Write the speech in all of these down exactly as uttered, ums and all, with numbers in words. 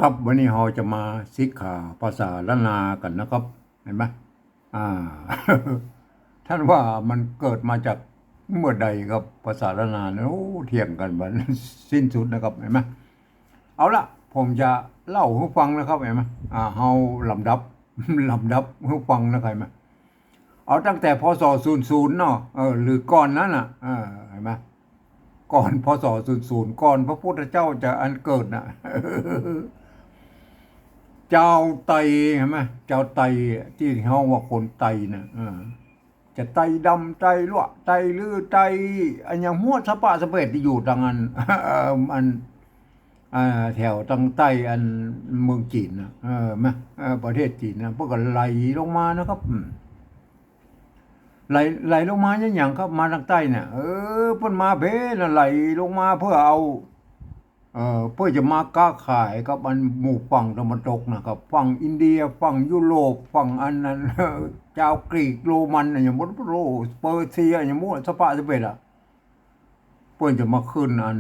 ครับ วันนี้เฮาจะมาสิกขาภาษาล้านนากั๋นนะครับ หันก่อ อ่า ต้านว่ามันเกิดมาจากเมื่อใดครับ ภาษาล้านนาเนี่ย โอ้ เถียงกั๋นบ่สิ้นสุดนะครับ หันก่อ เอาละ ผมจะเล่าหื้อฟังนะครับ หันก่อ อ่า เฮาลำดับ ลำดับหื้อฟังนะครับ หันก่อ เอาตั้งแต่ พ.ศ. ศูนย์ศูนย์ เนาะ เออ หรือก่อนนั้นน่ะ เออ หันก่อ ก่อน พ.ศ. ศูนย์ศูนย์ ก่อนพระพุทธเจ้าจะอันเกิดน่ะ จาวไต หันก่อ จาวไตตี้เฮาว่าคนไตน่ะ เออ จะไตดำ ไตลัวะ ไตลื้อ ไตอะหยังหัวสะปะสะเปดตี้อยู่ตางอัน เอ่อ อัน อ่า แถวตางใต้อันเมืองจีนน่ะ เออ หันก่อ เออ ประเทศจีนน่ะ เปิ้นก็ไหลลงมานะครับ อืม ไหล ไหลลงมาอย่างหยังครับ มาตางใต้เนี่ย เออ เปิ้นมาเพ่นน่ะ ไหลลงมาเพื่อเอา เอ่อ เพื่อจะมาก๊าขายกับอันหมู่ฝั่งตะวันตกนะครับ ฝั่งอินเดีย ฝั่งยุโรป ฝั่งอันนั้น จาวกรีกโรมันน่ะ อะหยังหมด โร เปอร์เซีย อะหยังหมด สะปะสะเปดอะ เปิ้นจะมาขึ้นอัน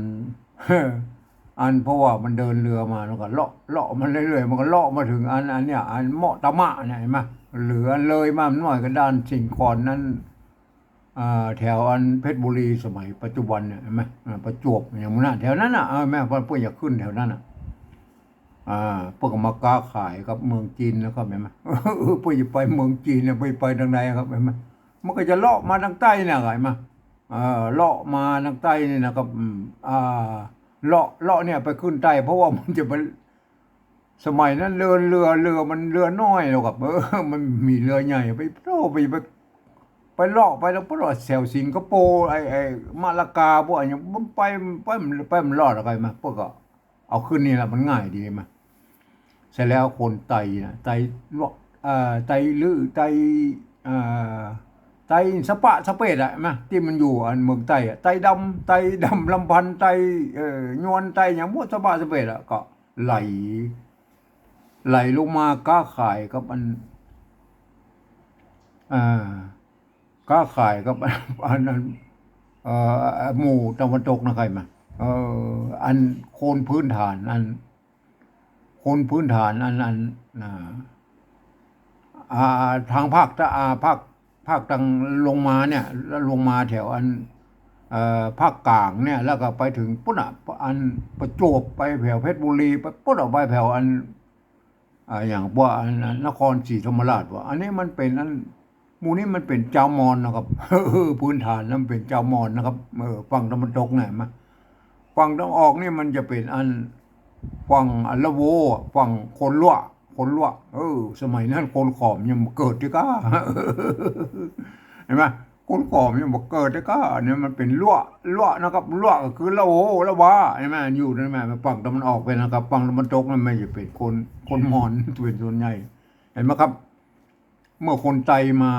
อัน เพราะว่ามันเดินเรือมา มันก็เลาะ เลาะมาเรื่อยๆ มันก็เลาะมาเถิงอัน อันเนี่ย อันเมาะตะมะเนี่ย หันก่อ หรืออันเลยมาหน่อยก็ด้านสิงห์คอนนั้น อ่า แถวอันเพชรบุรีสมัยปัจจุบันเนี่ย หันก่อ อ่า ประจวบ อะหยังหมู่นั้น แถวนั้นน่ะ เออ หันก่อ เปิ้นอยากขึ้นแถวนั้นน่ะ อ่า เปิ้นก็มาก๊าขายกับเมืองจีนนะครับ หันก่อ เปิ้นจะไปเมืองจีนเนี่ย เปิ้นไปตางใดครับ หันก่อ มันก็จะเลาะมาตางใต้เนี่ย หันก่อ เออ เลาะมาตางใต้นี่นะครับ อืม อ่า เลาะ เลาะเนี่ยไปขึ้นใต้ เพราะว่ามันจะไป สมัยนั้นเดินเรือ เรือมันเรือน้อยแล้วครับ เออ มันมีเรือใหญ่ ไปโผล่ไป ไป ไปเลาะไปแล้ว ไปเลาะแถวสิงคโปร์ ไอ้ ไอ้มาลากา พวกอันเนี้ย มันไป ไป ไปมันรอดอะไรมา เปิ้นก็เอาขึ้นนี่แหละ มันง่ายดีมา เสร็จแล้วคนไตน่ะ ไตลวะ เอ่อ ไตลื้อ ไต เอ่อ ไตสะปะสะเปดอะ หันก่อ ตี้มันอยู่อันเมืองใต้อะ ไตดำ ไตดำลำพันธ์ ไต เอ่อ ยวน ไตอะหยังหมด สะปะสะเปดอะ ก็ไหล ไหลลงมาก๊าขายกับอัน อ่า ก๊าขายกับ อัน อัน เอ่อ หมู่ตะวันตกนะ หันก่อ เอ่อ อันคนพื้นฐาน อันคนพื้นฐาน อัน อัน อ่า อ่า ตางภาคตะ อ่า ภาค ภาคตางลงมาเนี่ย แล้วลงมาแถวอัน เอ่อ ภาคกลางเนี่ย แล้วก็ไปเถิงปู๊นน่ะ อันประจวบ ไปแถวเพชรบุรี ไปปู๊นออกไปแถวอัน อ่า อย่างว่าอัน อันนครศรีธรรมราชว่า อันนี้มันเป๋นอัน หมู่นี้มันเป๋นจาวมอญนะครับ พื้นฐานมันเป๋นจาวมอญนะครับ เออ ฝั่งตะวันตกเนี่ย หันก่อ ฝั่งตะวันออกนี่มันจะเป๋นอัน ฝั่งอันละโว ฝั่งคนลัวะ คนลัวะ เออ สมัยนั้นคนขอมยังบ่เกิดตี้ก้า หันก่อ คนขอมยังบ่เกิดตี้ก้า อันนี้มันเป๋นลัวะ ลัวะนะครับ ลัวะก็คือละโว ละวา หันก่อ อยู่หันก่อ ฝั่งตะวันออกไปนะครับ ฝั่งตะวันตกนั้นมันจะเป๋นคน คนมอญเป๋นส่วนใหญ่ หันก่อครับ เมื่อคนไตมา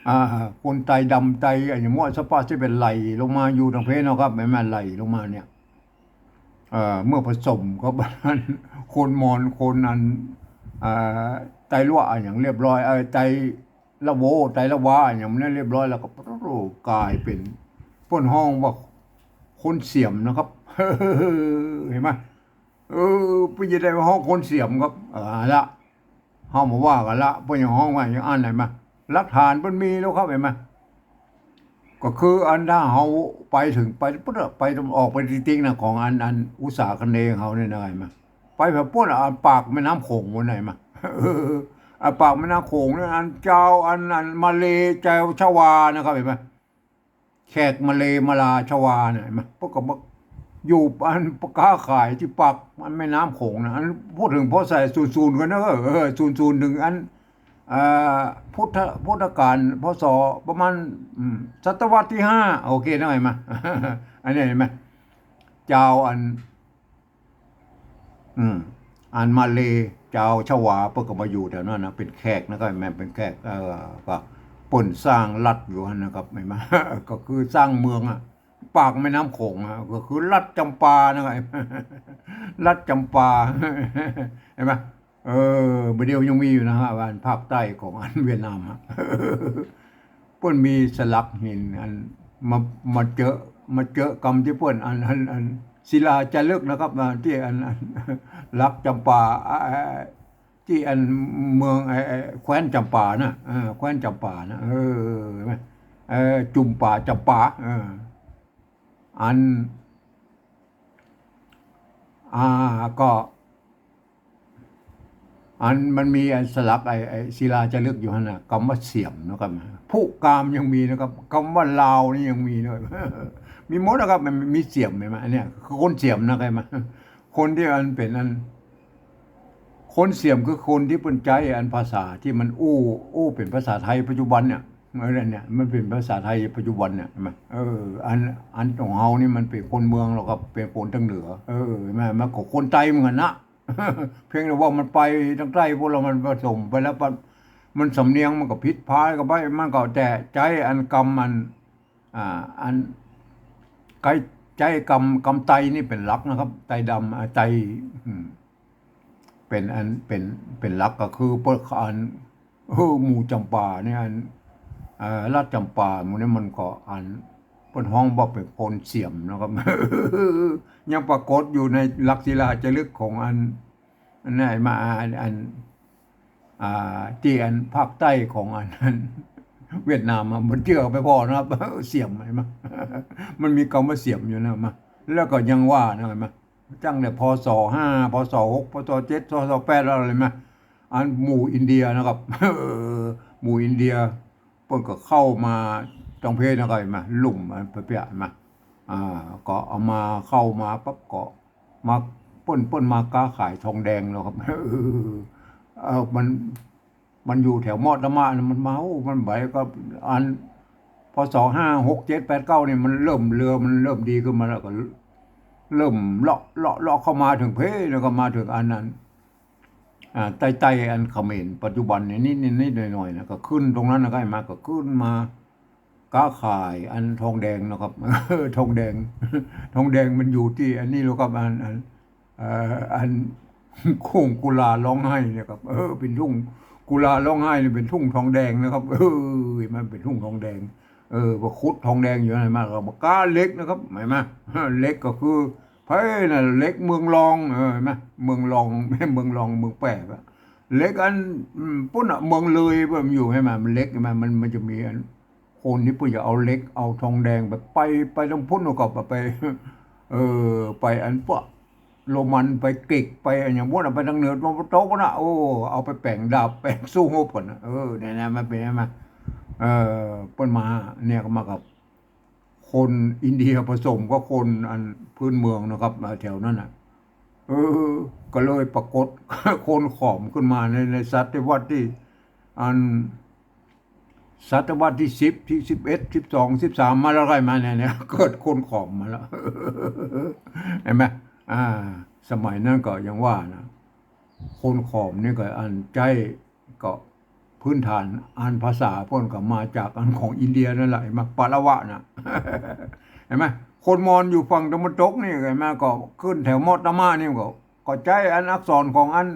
อ่า คนไตดำ ไตอะหยังหมด สะปะสะเปดไหลลงมาอยู่ตางเพนเนาะครับ หันก่อ ไหลลงมาเนี่ย เอ่อ เมื่อผสมกับ คนมอญ คนอัน อ่า ไตลัวะอะหยังเรียบร้อย เอ่อ ไตละโว ไตละวาอะหยังเนี่ยเรียบร้อยแล้วก็ โอ้โห ก๋ายเป๋น เปิ้นฮ้องว่าคนเสียมนะครับ หันก่อ เออ เปิ้นจะได้ฮ้องคนเสียมครับ เออ เอาละ เฮาบ่ว่ากั๋นละ เปิ้นยังฮ้องว่ายังอั้นหันก่อ หลักฐานเปิ้นมีแล้วครับ หันก่อ ก็คืออันถ้าเฮาไปเถิง ไปปุ๊บอะ ไปออกไปติ๊กๆ นะ ของอัน อันอุษาคเนย์เฮาเนี่ยนะ หันก่อ ไปแบบปู๊นอะ อันปากแม่น้ำโขงหันก่อ หันก่อ เออ อันปากแม่น้ำโขงเนี่ย อันจาว อัน อันมาเลย์ จาวชวานะครับ หันก่อ แขกมาเลย์ มาลา ชวาเนี่ย หันก่อ เปิ้นก็มาอยู่อันก๊าขายตี้ปากแม่น้ำโขงนะ อันพูดเถิง พ.ศ. ศูนย์ศูนย์ กั๋นเนาะ เออ ศูนย์ศูนย์ เถิงอัน เอ่อ พุทธ พุทธกาล พ.ศ. ประมาณ อืม ศตวรรษตี้ห้า โอเคนะ หันก่อ อันนี้หันก่อ จาวอัน อืม อันมาเลย์ จาวชวา เปิ้นก็มาอยู่แถวนั้นนะ เป๋นแขกนะ ก็แม่นเป๋นแขก เอ่อ ก็เปิ้นสร้างรัฐอยู่หั้นนะครับ หันก่อ ก็คือสร้างเมืองอะ ปากแม่น้ำโขงอะ ก็คือรัฐจำปานะครับ รัฐจำปา หันก่อ เออ บ่าเดี่ยวยังมีอยู่นะฮะ อันภาคใต้ของอันเวียดนามฮะ เปิ้นมีสลักหินอันมา มาเจอ มาเจอกำตี้เปิ้นอัน อัน อัน ศิลาจารึกนะครับ อ่า ตี้อัน อัน หลักจำปา อ่า ตี้อันเมือง ไอ้ ไอ้ แคว้นจำปานะ อ่า แคว้นจำปานะ เออ เออ จุมปา จำปา เออ อัน อ่า ก็ อันมันมีอันสลักไอ้ ไอ้ศิลาจารึกอยู่หั้นน่ะ กำว่าเสียมนะครับ ผู้กามยังมีนะครับ กำว่าลาวนี่ยังมีด้วย มีหมดนะครับ มันมีเสียมเห็นไหม อันเนี้ยคือคนเสียมนะ เข้าใจไหม คนตี้อันเป๋นอัน คนเสียมคือคนตี้เปิ้นใจ๊อันภาษาตี้มันอู้ อู้เป๋นภาษาไทยปัจจุบันเนี่ย เออ เนี่ย มันเป๋นภาษาไทยปัจจุบันเนี่ย เห็นไหม เออ อัน อันของเฮานี่มันเป๋นคนเมือง แล้วก็เป๋นคนตางเหนือ เออ แม่น มันก็คนใต้เหมือนกั๋นนะ เพียงแต่ว่ามันไปตางใต้ พวกเฮามันผสมไปแล้ว มัน มันสำเนียงมันก็ผิดพลาดกั๋นไป มันก็แต่ใจ๊อันกำอัน อ่า อัน ใจ๊ ใจ๊กำ กำไตนี่เป๋นหลักนะครับ ไตดำ อ่า ไต อืม เป๋นอัน เป๋น เป๋นหลักก็คือเปิ้นอัน เออ หมู่จำปาเนี่ย อัน เอ่อ รัฐจำปาหมู่นี้มันก็อัน เปิ้นฮ้องว่าเป๋นคนเสียมนะครับ ยังปรากฏอยู่ในหลักศิลาจารึกของอัน อันไหนมา อัน อัน อ่า ตี้อันภาคใต้ของอันนั้น เวียดนามอะ มันเจื้อไปผ่อนะครับ เสียม หันก่อ มันมีกำว่าเสียมอยู่นะ มา แล้วก็ยังว่านะ หันก่อ ตั้งแต่ พ.ศ. ห้า พ.ศ. หก พ.ศ. เจ็ด พ.ศ. แปด แล้วหันก่อ อันหมู่อินเดียนะครับ เออ หมู่อินเดีย เปิ้นก็เข้ามาตางเพนะ หันก่อ ลุ่มอันเปียะ หันก่อ อ่า ก็เอามา เข้ามาปั๊บก็มา เปิ้น เปิ้นมาก๊าขายทองแดงแล้วครับ เออ เออ มัน มันอยู่แถวมอดตะมะนะ มันมา โอ้ มันไปก็อัน พ.ศ. ห้า หก เจ็ด แปด เก้า นี่มันเริ่ม เรือมันเริ่มดีขึ้นมาแล้ว ก็เริ่มเลาะ เลาะ เลาะเข้ามาเถิงเพ แล้วก็มาเถิงอันนั้น อ่า ใต้ๆ อันเขมรปัจจุบันเนี่ย นิดๆ หน่อยๆ นะ ก็ขึ้นตรงนั้นนะ หันก่อ มา ก็ขึ้นมาก๊าขายอันทองแดงนะครับ ทองแดง ทองแดงมันอยู่ตี้อันนี้แล้วครับ อัน อัน เอ่อ อัน โค้งกุลาร้องไห้เนี่ยครับ เออ เป๋นทุ่ง กุลาร้องไห้นี่เป๋นทุ่งทองแดงนะครับ เออ มันเป๋นทุ่งทองแดง เออ พอขุดทองแดงอยู่ หันก่อ ก็มาก๊าเหล็กนะครับ หันก่อ เหล็กก็คือ ไผน่ะ เหล็กเมืองรอง เออ หันก่อ เมืองรอง เมืองรอง เมืองแป้อะ เหล็กอัน อืม ปุ้นน่ะ เมืองเลย มันอยู่ หันก่อ มันเหล็ก หันก่อ มัน มันจะมีอัน คนตี้ปุ้นจะเอาเหล็ก เอาทองแดงไป ไป ไปตางปุ้น แล้วก็ไป ไป เออ ไปอันพวกโรมัน ไปกรีก ไปอันอย่างพวกนั้น ไปตางเหนือ ตางตะวันตกปุ้นน่ะ โอ้ เอาไปแป๋งดาบ แป๋งสู้รบกั๋นน่ะ เออ เนี่ยนะ มันเป๋น หันก่อ เออ เปิ้นมา เนี่ย ก็มากับ คนอินเดียผสมกับคนอันพื้นเมืองนะครับ แถวนั้นน่ะ เออ ก็เลยปรากฏ คนขอมขึ้นมาใน ในศตวรรษตี้ อัน ศตวรรษตี้สิบ ตี้สิบเอ็ด สิบสอง สิบสาม มาแล้ว หันก่อ มาเนี่ย เนี่ย เกิดคนขอมมาแล้ว หันก่อ อ่า สมัยนั้นก็ยังว่านะ คนขอมนี่ก็อันใจ๊ ก็พื้นฐานอันภาษาเปิ้นก็มาจากอันของอินเดียนั่นแหละ หันก่อ ปะละวะน่ะ หันก่อ คนมอญอยู่ฝั่งตะวันตกนี่ หันก่อ ก็ขึ้นแถวมอดตะมะนี่ก็ ก็ใจ๊อันอักษรของอัน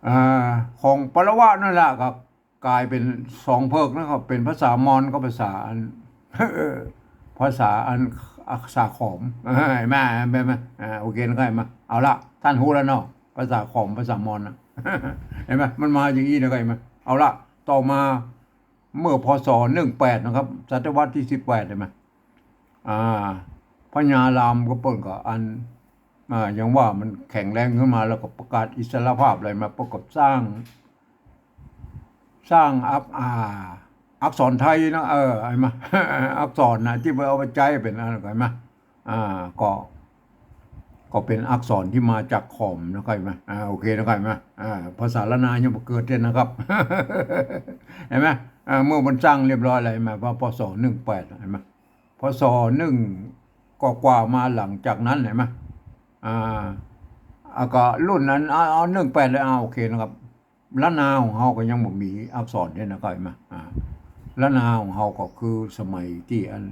อ่า ของปะละวะนั่นแหละ ก็ก๋ายเป๋นสองเผิกนะครับ เป๋นภาษามอญกับภาษาอัน ภาษาอัน ภาษาขอม หันก่อ หันก่อ อ่า โอเคนะ หันก่อ เอาละ ต้านฮู้แล้วเนาะ ภาษาขอม ภาษามอญน่ะ หันก่อ มันมาอย่างอี้นะ หันก่อ เอาละ ต่อมา เมื่อ พ.ศ. หนึ่งแปด นะครับ ศตวรรษตี้สิบแปด หันก่อ อ่า พญารามก็เปิ้นก็อัน อ่า ยังว่ามันแข็งแรงขึ้นมา แล้วก็ประกาศอิสรภาพอะไรมา เปิ้นก็สร้าง สร้างอัก อ่า อักษรไทยนะ เออ หันก่อ อักษรน่ะ ตี้เอาไปใจ๊เป๋นอัน หันก่อ อ่า ก็ ก็เป๋นอักษรตี้มาจากขอมนะ หันก่อ อ่า โอเคนะ หันก่อ อ่า ภาษาล้านนายังบ่เกิดเตื้อนะครับ หันก่อ อ่า เมื่อมันสร้างเรียบร้อยแล้ว หันก่อ พ.ศ. หนึ่งแปด หันก่อ พ.ศ. หนึ่งกว่าๆ มาหลังจากนั้น หันก่อ อ่า อ่า ก็รุ่นนั้น เอา เอา หนึ่งแปด เลย อ่า โอเคนะครับ ล้านนาของเฮาก็ยังบ่มีอักษรเด้นะ หันก่อ อ่า ล้านนาของเฮาก็คือสมัยตี้อัน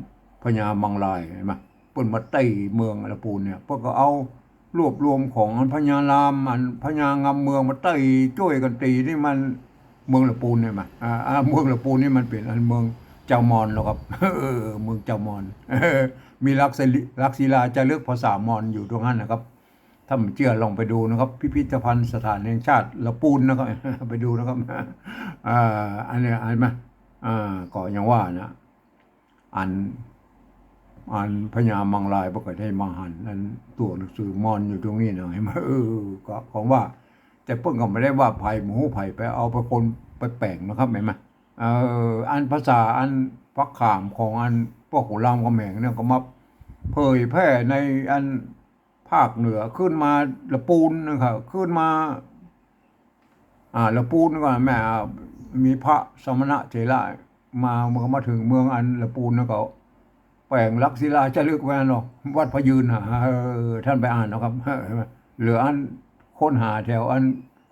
พญามังราย หันก่อ เปิ้นมาตี้เมืองละปูนเนี่ย เปิ้นก็เอารวบรวมของอันพญาราม อันพญางำเมืองมาตี้ จ้วยกั๋นตี้นี่มันเมืองละปูน หันก่อ อ่า อ่า เมืองละปูนนี่มันเป๋นอันเมืองจาวมอญแล้วครับ เออ เมืองจาวมอญ เออ มีหลักศิลิ- หลักศิลาจารึกภาษามอญอยู่ตรงนั้นนะครับ ถ้าบ่เจื้อลองไปดูนะครับ พิพิธภัณฑ์สถานแห่งชาติละปูนนะครับ ไปดูนะครับ อ่า อันนี้ หันก่อ อ่า ก็อย่างว่านะ อัน อันพญามังรายเปิ้นก็ได้มาหัน อันตั๋วหนังสือมอญอยู่ตรงนี้นะ หันก่อ เออ ก็ของว่า แต่เปิ้นก็บ่ได้ว่าใผ บ่ฮู้ใผไปเอาไปคนไปแป๋งนะครับ หันก่อ เออ อันภาษาอันพระขามของอันพวกขุนรามคำแหงเนี่ยก็มาเผยแพร่ในอันภาคเหนือขึ้นมาละปูนนะครับ ขึ้นมา อ่า ละปูนก็แม่ อ่า มีพระสมณะเถระมา เมื่อมาเถิงเมืองอันละปูนแล้วก็แป๋งหลักศิลาจารึกไว้เนาะ วัดพระยืนน่ะ เออ ท่านไปอ่านเอาครับ หรืออันค้นหาแถวอัน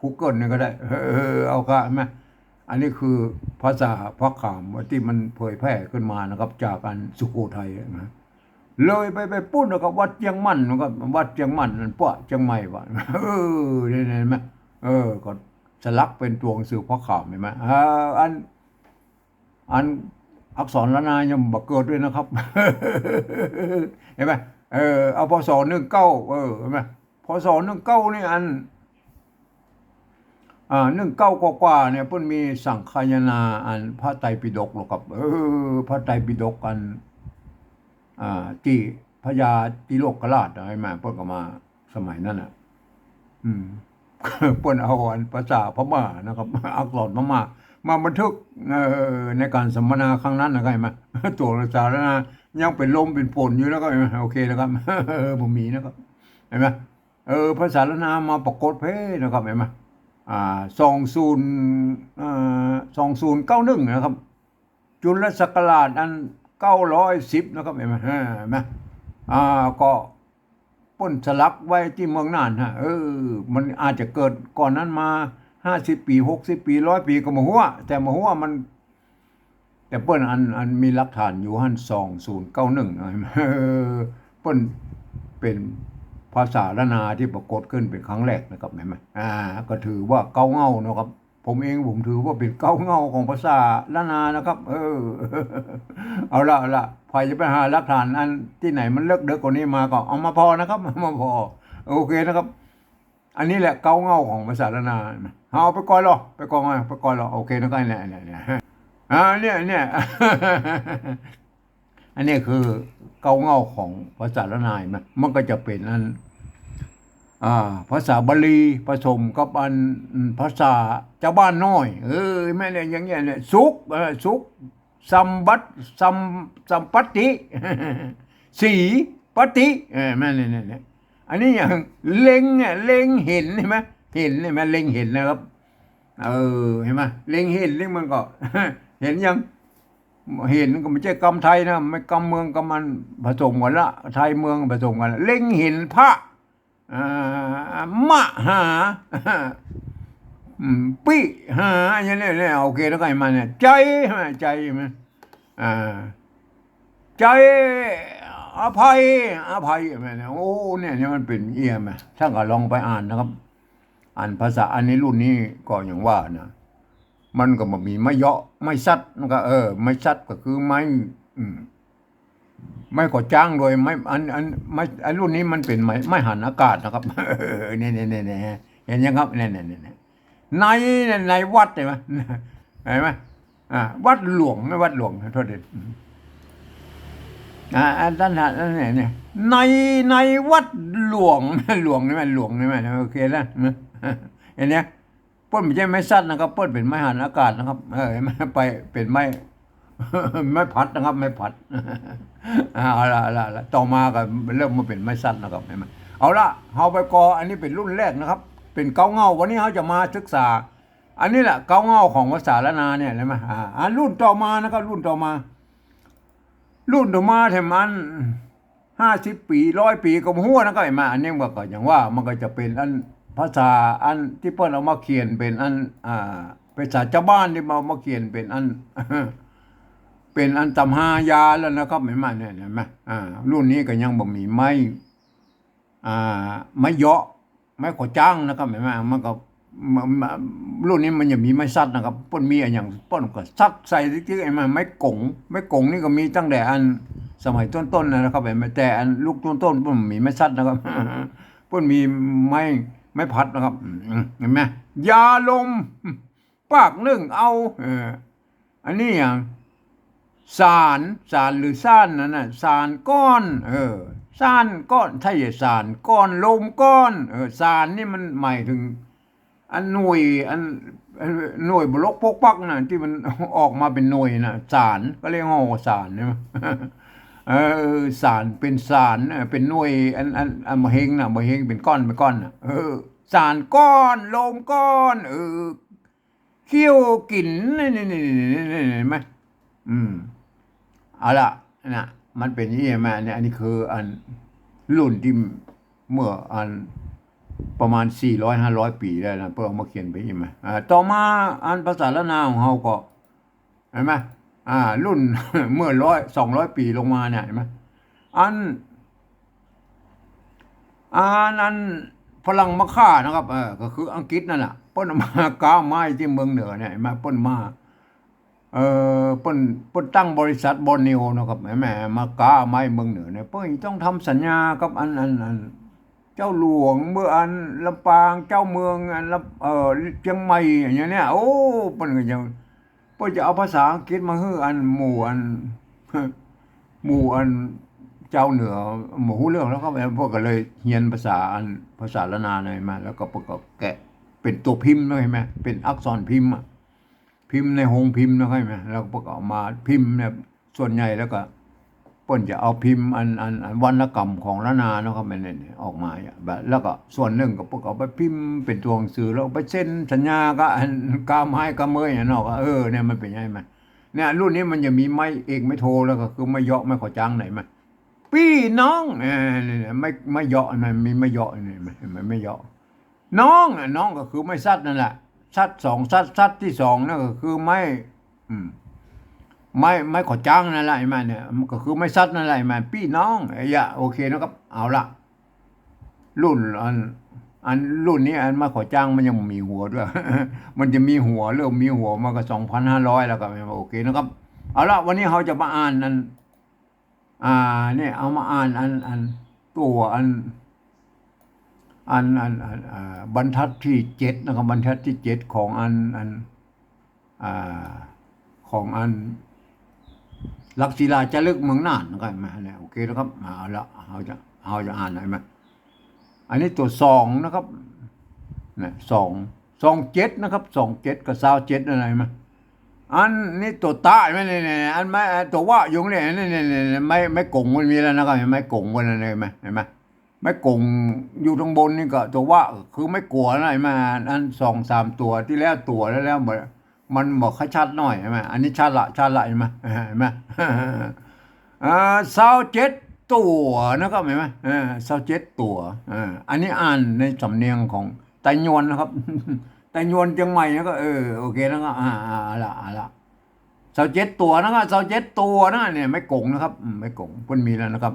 กูเกิลนี่ก็ได้ เออ เอากะ หันก่อ อันนี้คือภาษาพระขามตี้มันเผยแพร่ขึ้นมานะครับ จากอันสุโขทัยนะ เลยไป ไปปู๊นนะครับ วัดเจียงมั่นนะครับ วัดเจียงมั่นนั่นปะ เจียงใหม่วะ เออ เนี่ย หันก่อ เออ ก็สลักเป๋นตั๋วหนังสือพระขาม หันก่อ เออ อัน อันอักษรล้านนายังบ่เกิดด้วยนะครับ หันก่อ เออ เอา พ.ศ. หนึ่งเก้า เออ หันก่อ พ.ศ. หนึ่งเก้า นี่อัน อ่า หนึ่งเก้ากว่าๆเนี่ย เปิ้นมีสังคายนาอันพระไตรปิฎกแล้วครับ เออ พระไตรปิฎกอัน อ่า ตี้พญาติโลกราช หันก่อ เปิ้นก็มาสมัยนั้นน่ะ อืม เปิ้นเอาอันภาษาพม่านะครับ อักษรพม่ามาบันทึก เอ่อ ในก๋านสัมมนาครั้งนั้นนะ หันก่อ ตั๋วภาษาล้านนายังเป๋นลมเป๋นฝนอยู่นะครับ หันก่อ โอเคนะครับ บ่มีนะครับ หันก่อ เออ ภาษาล้านนามาปรากฏเพ่นะครับ หันก่อ อ่า สองศูนย์ เอ่อ สองศูนย์เก้าหนึ่งนะครับ จุลศักราชอันเก้าร้อยสิบนะครับ หันก่อ เออ หันก่อ อ่า ก็เปิ้นสลักไว้ตี้เมืองน่านฮะ เออ มันอาจจะเกิดก่อนนั้นมาห้าสิบปี๋ หกสิบปี๋ ร้อยปี๋ ก็บ่ฮู้อะ แต่บ่ฮู้ว่ามัน แต่เปิ้นอัน อันมีหลักฐานอยู่หั้น สองศูนย์เก้าหนึ่ง นะ เออ เปิ้นเป๋นภาษาล้านนาตี้ปรากฏขึ้นเป๋นครั้งแรกนะครับ หันก่อ อ่า ก็ถือว่าเก๊าเง่าเนาะครับ ผมเองผมถือว่าเป๋นเก๊าเง่าของภาษาล้านนานะครับ เออ เอาละ เอาละ ใผจะไปหาหลักฐานอันตี้ไหนมันเลิกเดิกกว่านี้มาก็เอามาผ่อนะครับ เอามาผ่อ โอเคนะครับ อันนี้แหละเก๊าเง่าของภาษาล้านนา เอาไปก่อนลอ ไปก่อน ไปก่อนลอ โอเคนะครับ เนี่ย เนี่ย เนี่ย อ่า เนี่ย เนี่ย อันนี้คือเก๊าเง่าของภาษาล้านนานะ มันก็จะเป๋นอัน อ่า ภาษาบาลีผสมกับอัน อืม ภาษาจาวบ้านน้อย เออ แม่นเนี่ย อย่างเงี้ยเนี่ย สุข เออ สุข สัมบัติ สัม สัมปัตติ สีปัตติ เออ แม่นเนี่ย เนี่ย เนี่ย อันนี้อย่างเล็งเนี่ย เล็งเห็น หันก่อ เห็น หันก่อ เล็งเห็นนะครับ เออ หันก่อ เล็งเห็นนี่มันก็ เห็นยัง เห็นก็บ่ใจ้กำไทยนะ มันกำเมืองกำอันผสมกั๋นละ ไทยเมืองผสมกั๋นละ เล็งเห็นพระ อ่า มหา อืม ปิหา อย่างเนี้ย เนี่ย โอเค แล้วก็หันก่อ เนี่ย ใจ๋ ใจ๋ หันก่อ อ่า ใจ๋ อภัย อภัย หันก่อ เนี่ย โอ้ เนี่ย เนี่ย มันเป๋นเอี้ย หันก่อ ต้านก็ลองไปอ่านนะครับ อันภาษา อันนี้รุ่นนี้ก็อย่างว่านะ มันก็บ่มีไม้เยาะ ไม้สัตว์ มันก็ เออ ไม้สัตว์ก็คือไม้ อืม ไม้ก่อจ๊างโดย ไม้ อัน อัน ไม้ อันรุ่นนี้มันเป๋นไม้ ไม้หันอากาศนะครับ เออ เนี่ย เนี่ย เนี่ย เนี่ย หันก่อ เนี่ย ครับ เนี่ย เนี่ย เนี่ย เนี่ย ใน ในวัด หันก่อ หันก่อ อ่า วัดหลวง วัดหลวง โทษที อืม อ่า อันนั้นน่ะ อันนี้ เนี่ย ใน ในวัดหลวง หลวงนี่แม่น หลวงนี่แม่น โอเคแล้ว หันก่อ เปิ้นบ่ใจ้ไม้สัตว์นะครับ เปิ้นเป๋นไม้หันอากาศนะครับ เออ ไปเป๋นไม้ ไม้ผลัดนะครับ ไม้ผลัด อ่า เอาละ เอาละ เอาละ ต่อมาก็เริ่มมาเป๋นไม้สัตว์นะครับ หันก่อ เอาละ เฮาไปก่อ อันนี้เป๋นรุ่นแรกนะครับ เป๋นเก๊าเง่า วันนี้เฮาจะมาศึกษา อันนี้แหละเก๊าเง่าของภาษาล้านนาเนี่ย หันก่อ อ่า อันรุ่นต่อมานะครับ รุ่นต่อมา รุ่นต่อมาแถมอัน ห้าสิบปี๋ ร้อยปี๋ ก็บ่ฮู้นะ ก็หันก่อ อันนี้มันก็อย่างว่า มันก็จะเป๋นอันภาษาอันตี้เปิ้นเอามาเขียนเป๋นอัน อ่า ภาษาจาวบ้านตี้เอามาเขียนเป๋นอัน เป๋นอันต๋ำฮายาแล้วนะครับ หันก่อ เนี่ย หันก่อ อ่า รุ่นนี้ก็ยังบ่มีไม้ อ่า ไม้เยาะ ไม้ก่อจ๊างนะครับ หันก่อ มันก็ ม- ม- รุ่นนี้มันจะมีไม้สัดนะครับ เปิ้นมีอะหยังเปิ้นก็สัดใส่ติ๊กๆ ไอ้ไม้ ไม้ก๋ง ไม้ก๋งนี่ก็มีตั้งแต่อันสมัยต้นๆ นะครับ แต่อันยุคต้นๆ เปิ้นมีไม้สัดนะครับ เปิ้นมีไม้ ไม้พัดนะครับ อืม เห็นไหม ยาลม ปากนึ่งเอา เออ อันนี้อย่าง สาน สานหรือซ่านนั่นน่ะ สานก้อน เออ ซ่านก้อน ถ้าอย่าสานก้อน ลมก้อน เออ สานนี่มันหมายถึง อันหน่วย อัน อันหน่วยบวกลบปกปักน่ะ ตี้มันออกมาเป๋นหน่วยน่ะ สาน ก็เรียกว่าสานใจ้ไหม เออ สาน เป๋นสาน เออ เป๋นหน่วย อัน อัน อันบ่าเฮงน่ะ บ่าเฮงเป๋นก้อน เป๋นก้อนน่ะ เออ สานก้อน ลมก้อน เออ เคี้ยวกิ๋น นี่ นี่ นี่ นี่ นี่ เห็นไหม อืม เอาละ น่ะ มันเป๋นอย่างนี้ใจ้ไหม อันนี้ อันนี้คืออันรุ่นตี้เมื่ออันประมาณสี่ร้อยห้าร้อยปี๋ได้นะ เปิ้นเอามาเขียนไปใจ้ไหม อ่า ต่อมาอันภาษาล้านนาของเฮาก็ เห็นไหม อ่า รุ่น เมื่อร้อย สองร้อยปี๋ลงมาเนี่ย เห็นไหม อัน อัน อันฝรั่งมาค้านะครับ เออ ก็คืออังกฤษนั่นแหละ เปิ้นเอามาก๊าไม้ตี้เมืองเหนือเนี่ย เห็นไหม เปิ้นมา เออ เปิ้น เปิ้นตั้งบริษัทบอร์เนียวนะครับ เห็นไหม มาก๊าไม้เมืองเหนือเนี่ย เปิ้นต้องทำสัญญากับอัน อัน อัน เจ้าหลวงเมืองอันลำปาง เจ้าเมืองอันลำ เออ เจียงใหม่อย่างเงี้ยเนี่ย โอ้ เปิ้นก็ยัง เปิ้นจะเอาภาษาอังกฤษมาหื้ออันหมู่อัน หมู่อันจาวเหนือบ่ฮู้เรื่องแล้วก็ เปิ้นก็เลยเฮียนภาษาอัน ภาษาล้านนาเนี่ยมา แล้วก็เปิ้นก็แกะเป๋นตั๋วพิมพ์นะ เห็นไหม เป๋นอักษรพิมพ์อะ พิมพ์ในโฮงพิมพ์นะ เห็นไหม แล้วเปิ้นก็เอามาพิมพ์เนี่ย ส่วนใหญ่แล้วก็เปิ้นจะเอาพิมพ์อัน อัน อันวรรณกรรมของล้านนาเนาะครับ มันเนี่ยออกมาอะ แบบ แล้วก็ส่วนนึ่งก็เปิ้นก็เอาไปพิมพ์เป๋นตั๋วหนังสือ แล้วไปเซ็นสัญญากับอันก๊าไม้ก๊าเมยอะเนาะ เออ เนี่ยมันเป๋นไงมัน เนี่ยรุ่นนี้มันจะมีไม้เอกไม้โท แล้วก็คือไม้เยาะไม้ขอจ๊างไหนมา ปี้น้อง เออ เนี่ย ไม้ ไม้เยาะ มันมีไม้เยาะ เนี่ย เห็นไหม ไม้เยาะ น้องน่ะ น้องก็คือไม้สัดนั่นแหละ สัดสองสัด สัดตี้สองนั่นก็คือไม้ อืม ไม้ ไม้ขอจ๊างนั่นแหละ เห็นไหมเนี่ย มันก็คือไม้สัดนั่นแหละ เห็นไหม ปี้น้อง เอ้ย โอเคนะครับ เอาละ รุ่นอัน อันรุ่นนี้อันไม้ขอจ๊างมันยังมีหัวด้วย มันจะมีหัว เริ่มมีหัวมาก็สองพันห้าร้อยแล้วก็ โอเคนะครับ เอาละ วันนี้เฮาจะมาอ่านอัน อ่า เนี่ย เอามาอ่านอัน อัน ตั๋วอัน อัน อัน อัน อ่า บรรทัดตี้เจ็ดนะครับ บรรทัดตี้เจ็ดของอัน อัน อ่า ของอัน หลักศิลาจารึกเมืองน่านนะครับ มาเนี่ย โอเคนะครับ เอาละ เฮาจะ เฮาจะอ่านให้มา อันนี้ตั๋วสองนะครับ เนี่ย สอง สองเจ็ดนะครับ สองเจ็ดกับซาวเจ็ดอะไรมา อันนี้ตั๋วตะ เห็นไหม เนี่ย เนี่ย อันไม้ อันตั๋ววะอยู่เนี่ย เนี่ย เนี่ย เนี่ย ไม้ ไม้ก๋งมันมีแล้วนะครับ เห็นไหม ก๋งมันอะไรมา เห็นไหม ไม้ก๋งอยู่ตางบนนี่ก็ตั๋ววะ คือไม้กั๋วนะ เห็นไหม อันสองสามตั๋วตี้แล้ว ตั๋วแล้ว แล้วมัน มันบ่ค่อยชัดหน้อย เห็นไหม อันนี้ชัดละ ชัดละ เห็นไหม เห็นไหม อ่า ซาวเจ็ดตั๋วนะครับ เห็นไหม เออ ซาวเจ็ดตั๋ว เออ อันนี้อ่านในสำเนียงของไตยวนนะครับ ไตยวนเจียงใหม่นะก็ เออ โอเคนะครับ อ่า อ่า เอาละ เอาละ ซาวเจ็ดตั๋วนะครับ ซาวเจ็ดตั๋วนะ เนี่ย ไม้ก๋งนะครับ อืม ไม้ก๋ง เปิ้นมีแล้วนะครับ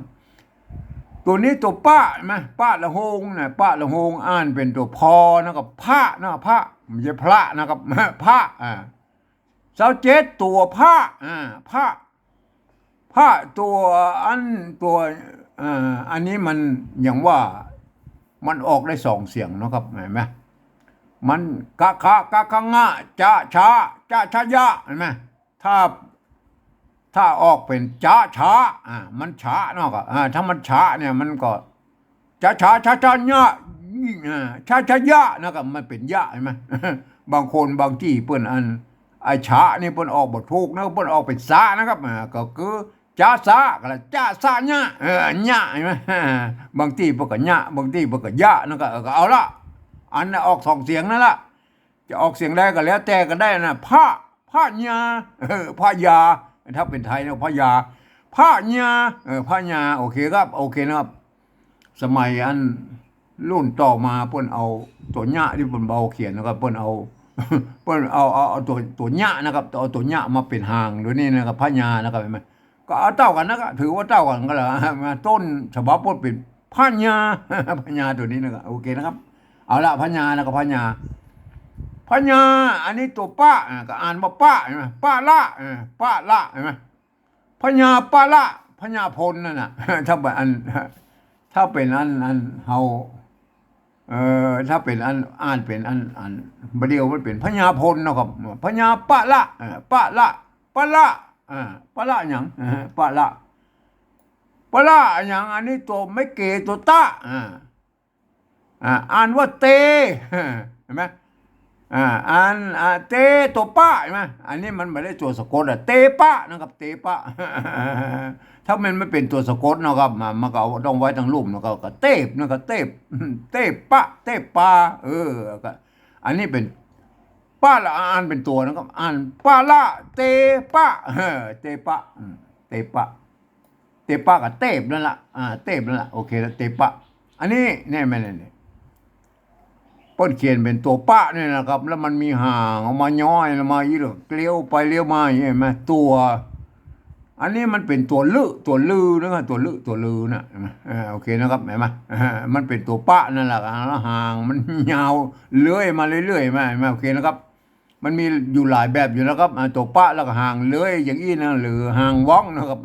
ตั๋วนี้ตั๋วปะ เห็นไหม ปะละโฮงนะ ปะละโฮง อ่านเป๋นตั๋วพอนะครับ พระนะ พระ ไม่ใช่พระนะครับ พระ อ่า ซาวเจ็ดตั๋วพระ อ่า พระ พระตั๋วอันตั๋ว เอ่อ อันนี้มันอย่างว่า มันออกได้สองเสียงเนาะครับ เห็นไหม มันกะขะ กะขะงะ จะชะ จะชะยะ เห็นไหม ถ้า ถ้าออกเป๋นจะชะ อ่า มันชะเนาะครับ อ่า ถ้ามันชะเนี่ย มันก็ จะชะ ชะ ชะ ยะ อ่า ชะ ชะ ยะ นะครับ มันเป๋นยะ เห็นไหม บางคนบางตี้เปิ้นอัน ไอ้ชะนี่เปิ้นออกบ่ถูกนะ เปิ้นออกเป๋นสะนะครับ อ่า ก็คือ จะสะ ก็ละ จะสะ ยะ เออ ยะ เห็นไหม บางตี้เปิ้นก็ยะ บางตี้เปิ้นก็ยะ นั่นก็ เออ ก็เอาละ อันน่ะออกสองเสียงนั่นละ จะออกเสียงใดก็แล้วแต่ก็ได้นะ พระ พระยา เออ พระยา ถ้าเป๋นไทยนะ พระยา พระยา เออ พระยา โอเคครับ โอเคนะครับ สมัยอันรุ่นต่อมาเปิ้นเอาตั๋วยะตี้เปิ้นบ่เขียนนะครับ เปิ้นเอา เปิ้นเอา เอา เอาตั๋ว ตั๋วยะนะครับ เอาตั๋วยะมาเป๋นหาง ตั๋วนี้นะครับ พระยานะครับ เห็นไหม ก็เอาเต้ากั๋นนะครับ ถือว่าเต้ากั๋นก็แล้ว มาต้นฉบับเปิ้นเป๋นพระยา พระยาตั๋วนี้นะครับ โอเคนะครับ เอาละ พระยานะครับ พระยา พญา อันนี้ตั๋วปะ อ่า ก็อ่านว่าปะ ใช่ไหม ปะละ อ่า ปะละ ใช่ไหม พญาปะละ พญาพลนั่นน่ะ ถ้าเป็นอัน ถ้าเป็นอัน อันเฮา เอ่อ ถ้าเป็นอัน อ่านเป็นอัน อัน บ่าเดี่ยวมันเป็นพญาพลนะครับ พญาปะละ อ่า ปะละ ปะละ อ่า ปะละหยัง อ่า ปะละ ปะละหยัง อันนี้ตั๋วไม้เก๋ตั๋วตะ อ่า อ่า อ่านว่าเต เห็นไหม อ่า อ่าน อ่า เตตั๋วปะ เห็นไหม อันนี้มันบ่ได้ตั๋วสะกดอะ เตปะนะครับ เตปะ ถ้ามันไม่เป็นตั๋วสะกดนะครับ มัน มันก็เอาต้องไว้ตังลุ่ม แล้วก็ ก็เตบนะครับ เตบ เตปะ เตปา เออ ก็ อันนี้เป็น ปะละ อ่านเป็นตั๋วนะครับ อ่านปะละ เตปะ เออ เตปะ อืม เตปะ เตปะก็เตบนั่นละ อ่า เตบนั่นละ โอเคละ เตปะ อันนี้เนี่ย แม่นเนี่ย เปิ้นเขียนเป็นตั๋วปะเนี่ยนะครับ แล้วมันมีหางออกมาย้อยออกมาอี้ แล้วเลี้ยวไปเลี้ยวมาอย่างเงี้ย เห็นไหม ตั๋ว อันนี้มันเป็นตั๋วลึ ตั๋วลือนะครับ ตั๋วลึ ตั๋วลือนะ เห็นไหม เออ โอเคนะครับ เห็นไหม เออ มันเป็นตั๋วปะนั่นแหละ แล้วหางมันยาวเลื้อยมาเรื่อยๆ มา เห็นไหม โอเคนะครับ มันมีอยู่หลายแบบอยู่นะครับ อ่า ตั๋วปะแล้วก็หางเลื้อยอย่างอี้นะ หรือหางว้องนะครับ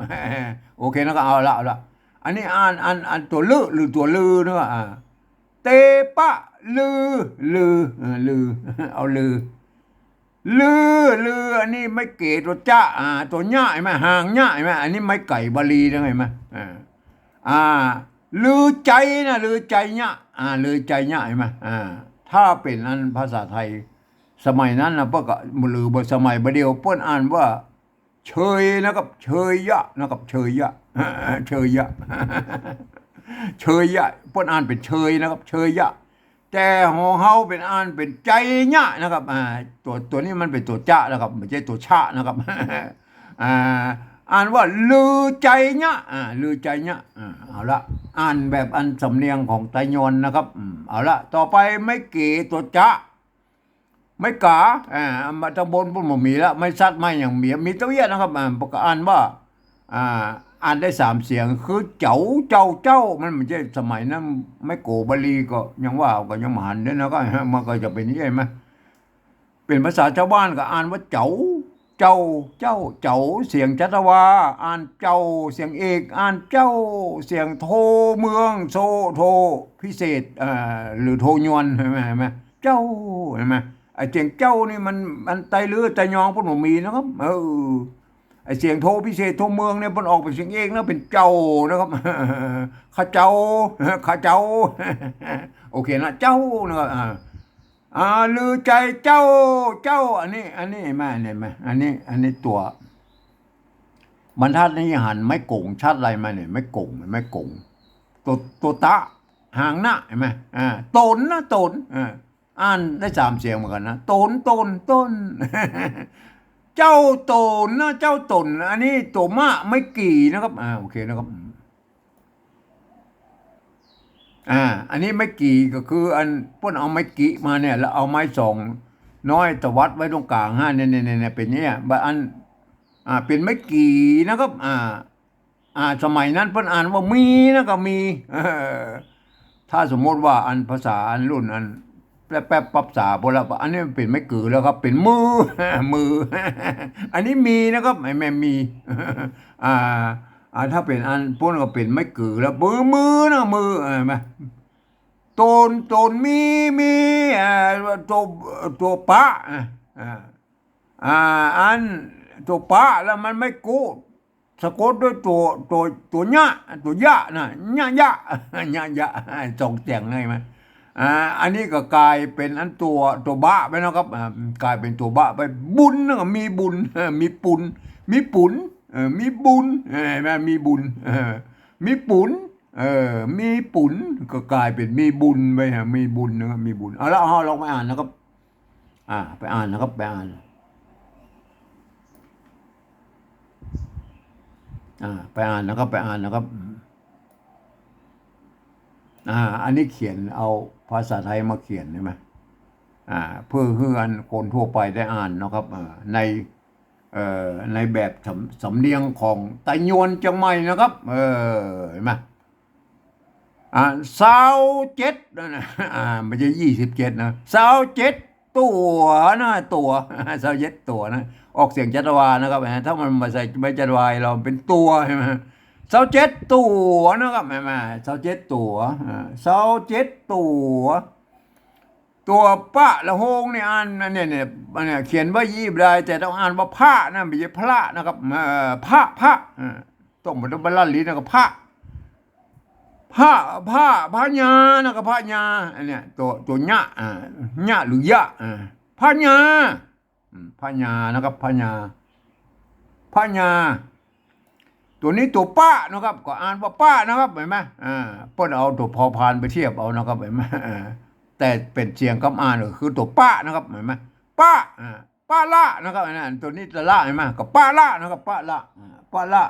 โอเคนะครับ เอาละ เอาละ อันนี้อ่าน อ่าน อ่านตั๋วลึหรือตั๋วลือนะครับ อ่า เตปะ ลือ ลือ เออ ลือ เอาลือ ลือ ลือ อันนี้ไม้เก๋ตั๋วจะ อ่า ตั๋วเยียะ เห็นไหม หางเยียะ เห็นไหม อันนี้ไม้ไก่บาลีนะ เห็นไหม อ่า อ่า ลือใจ๋นะ ลือใจ๋เยียะ อ่า ลือใจ๋เยียะ เห็นไหม อ่า ถ้าเป็นอันภาษาไทย สมัยนั้นนะ เปิ้นก็ หรือบ่าสมัยบ่าเดี่ยว เปิ้นอ่านว่า เชยนะครับ เชยยะนะครับ เชยยะ เชยยะ เชยยะ เปิ้นอ่านเป็นเชยนะครับ เชยยะ แต่หอเฮาเป็นอ่านเป็นใจ๋เยียะนะครับ อ่า ตั๋ว ตั๋วนี้มันเป็นตั๋วจะนะครับ บ่ใจ้ตั๋วชะนะครับ อ่า อ่านว่าลือใจ๋เยียะ อ่า ลือใจ๋เยียะ อ่า เอาละ อ่านแบบอันสำเนียงของไตยวนนะครับ อืม เอาละ ต่อไปไม้เก๋ตั๋วจะ ไม้ก๋า อ่า มาตังบนปุ้นบ่มีละ ไม้สัตว์ไม้หยังมี มีตั๋วเยียะนะครับ อ่า ก็อ่านว่า อ่า อ่านได้สามเสียง คือเจ๋า เจ้า เจ้า มันบ่ใจ้สมัยนั้น ไม้โก๋บาลีก็ยังว่า ก็ยังบ่หันด้วยนะ ก็ มันก็จะเป็นอย่างนี้ เห็นไหม เป็นภาษาชาวบ้านก็อ่านว่าเจ๋า เจ้า เจ้า เจ๋า เสียงชัชวา อ่านเจ้า เสียงเอก อ่านเจ้า เสียงโทเมือง โท โทพิเศษ อ่า หรือโทยวน เห็นไหม เห็นไหม เจ้า เห็นไหม ไอ้เสียงเจ้านี่มัน มันไตลือไตยองปุ้นบ่มีนะครับ เออ ไอ้เสียงโทพิเศษ โทเมืองเนี่ย มันออกเป็นเสียงเอกนะ เป็นเจ้านะครับ ข้าเจ้า ข้าเจ้า โอเคนะ เจ้านะครับ อ่า อ่า ลือใจ๋เจ้า เจ้า อันนี้ อันนี้ เห็นไหม เห็นไหม อันนี้ อันนี้ตั๋ว บรรทัดนี้หันไม้ก๋งชัดอะไรมาเนี่ย ไม้ก๋ง ไม้ก๋ง ตั๋ว ตั๋วตะ หางนะ เห็นไหม อ่า ต๋นนะ ต๋น อ่า อ่านได้สามเสียงเหมือนกันนะ ต๋น ต๋น ต๋น เจ้าต๋นนะ เจ้าต๋น อันนี้ตั๋วมะ ไม้กี่นะครับ อ่า โอเคนะครับ อ่า อันนี้ไม้กี่ก็คืออันเปิ้นเอาไม้กี่มาเนี่ย แล้วเอาไม้สองน้อยตวัดไว้ตรงกลางฮะ เนี่ย เนี่ย เนี่ย เนี่ย เป็นเนี่ย บางอัน อ่า เป็นไม้กี่นะครับ อ่า อ่า สมัยนั้นเปิ้นอ่านว่ามีนะ ก็มี เออ ถ้าสมมติว่าอันภาษาอันรุ่นอันแป๊บๆ ปั๊บสาพอแล้ว อันนี้มันเป็นไม้กือแล้วครับ เป็นมือ มือ อันนี้มีนะครับ ไอ้แม่มี อ่า อ่า ถ้าเป็นอันปุ้นก็เป็นไม้กือแล้ว มือ มือนะ มือ เห็นไหม ต๋น ต๋น มี มี อ่า ตั๋ว ตั๋วปะ อ่า อ่า อันตั๋วปะแล้วมันไม้กุ สะกดด้วยตั๋ว ตั๋ว ตั๋วเยียะ ตั๋วเยียะนะ เยียะ เยียะ เยียะ เยียะ สองเสียงเลยไหม อ่า อันนี้ก็กลายเป็นอันตั๋ว ตั๋วบะไปนะครับ อ่า กลายเป็นตั๋วบะไป บุญนะ มีบุญ เออ มีปุญ มีปุญ เออ มีบุญ เออ เห็นไหม มีบุญ เออ มีปุญ เออ มีปุญ ก็กลายเป็นมีบุญไปฮะ มีบุญนะครับ มีบุญ เอาละ เอาลองไปอ่านนะครับ อ่า ไปอ่านนะครับ ไปอ่าน อ่า ไปอ่านนะครับ ไปอ่านนะครับ อ่า อันนี้เขียนเอาภาษาไทยมาเขียนใช่ไหม อ่า เพื่อให้คนทั่วไปได้อ่านนะครับ อ่า ใน เอ่อ ในแบบสำ สำเนียงของไตยวนเจียงใหม่นะครับ เออ เห็นไหม อ่า ซาวเจ็ดนะ อ่า ไม่ใช่ยี่สิบเจ็ดนะ ซาวเจ็ด ตั๋วนะ ตั๋ว ซาวเจ็ดตั๋วนะ ออกเสียงจัตวานะครับ ถ้ามันบ่ใส่ไม้จัตวา เฮาเป๋นตั๋ว ใช่ไหม ซาวเจ็ดตั๋วนะครับ แหม ซาวเจ็ดตั๋ว อ่า ซาวเจ็ดตั๋ว ตั๋วปะละโฮงนี่อ่าน อันเนี้ย เนี่ย อันเนี้ยเขียนไว้อี้บ่ได้ แต่ต้องอ่านว่าพระนะ บ่ใจ้พละนะครับ เอ่อ พระ พระ อ่า ต้องบ่ต้องไปลั่นลิ้นนะครับ พระ พระ พระ พระญานะครับ พระญา อันเนี้ย ตั๋ว ตั๋วญะ อ่า ญะหรือยะ อ่า พระญา อืม พระญานะครับ พระญา พระญา ตั๋วนี้ตั๋วปะนะครับ ก็อ่านว่าปะนะครับ หันก่อ อ่า เปิ้นเอาตั๋วพอพานไปเทียบเอานะครับ หันก่อ อ่า แต่เป๋นเสียงกำอ่านก็คือตั๋วปะนะครับ หันก่อ ปะ อ่า ปะละนะครับ อันนั้น ตั๋วนี้ตั๋วละ หันก่อ ก็ปะละนะครับ ปะละ อ่า ปะละ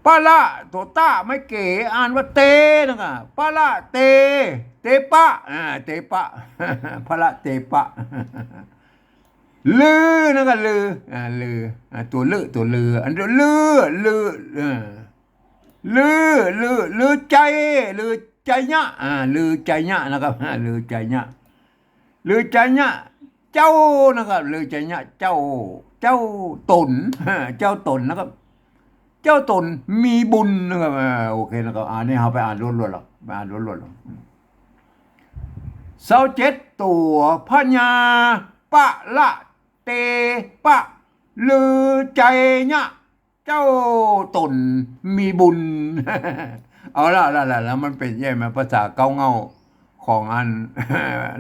ปะละ ตั๋วตะไม้เก๋ อ่านว่าเตนะครับ ปะละเต เตปะ อ่า เตปะ ปะละเตปะ ลือนะครับ ลือ อ่า ลือ อ่า ตั๋วลือ ตั๋วลือ อันตั๋วลือ ลือ เออ ลือ ลือ ลือไชย ลือไชยะ อ่า ลือไชยะนะครับ อ่า ลือไชยะ ลือไชยะ เจ้านะครับ ลือไชยะ เจ้า เจ้าต๋น เจ้าต๋นนะครับ เจ้าต๋นมีบุญนะครับ อ่า โอเคนะครับ อันนี้เฮาไปอ่านล้วนๆ หรอก ไปอ่านล้วนๆ หรอก ซาวเจ็ดตั๋ว พระญา ปะละเตปะ ลือไชยะ เจ้าต๋นมีบุญ เอาละ ละ ละ แล้วมันเป๋นใหญ่มา ภาษาเก๊าเง่าของอัน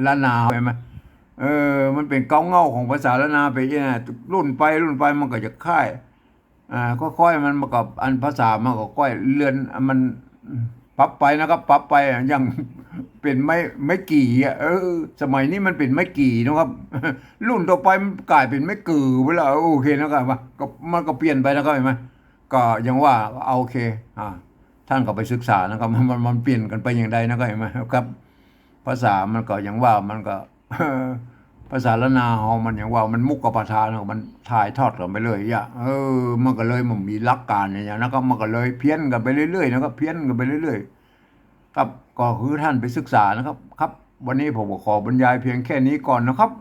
ล้านนา หันก่อ เออ มันเป๋นเก๊าเง่าของภาษาล้านนาไปเนี่ย รุ่นไปรุ่นไปมันก็จะค่าย อ่า ค่อยๆ มันมากับอันภาษามันก็ค่อยเลือน มันปรับไปนะครับ ปรับไปอะ อย่างเป๋นไม้ ไม้กี่อะ เออ สมัยนี้มันเป๋นไม้กี่นะครับ รุ่นต่อไปมันก๋ายเป๋นไม้กื่อไปแล้ว โอเคนะครับ ว่า ก็ มันก็เปลี่ยนไปนะครับ หันก่อ ก็อย่างว่า เอา โอเค อ่า ต้านก็ไปศึกษานะครับ มัน มัน มันเปลี่ยนกั๋นไปอย่างใดนะครับ หันก่อ ครับ ภาษามันก็อย่างว่า มันก็ ภาษาล้านนาเฮามันอย่างว่า มันมุขกับประธาน มันถ่ายทอดกั๋นไปเลยอะ เออ มันก็เลยบ่มีหลักก๋านอย่างเนี้ยนะครับ มันก็เลยเพี้ยนกั๋นไปเรื่อยๆ นะครับ เพี้ยนกั๋นไปเรื่อยๆ ครับ ก็คือต้านไปศึกษานะครับ ครับ วันนี้ผมก็ขอบรรยายเพียงแค่นี้ก่อนนะครับ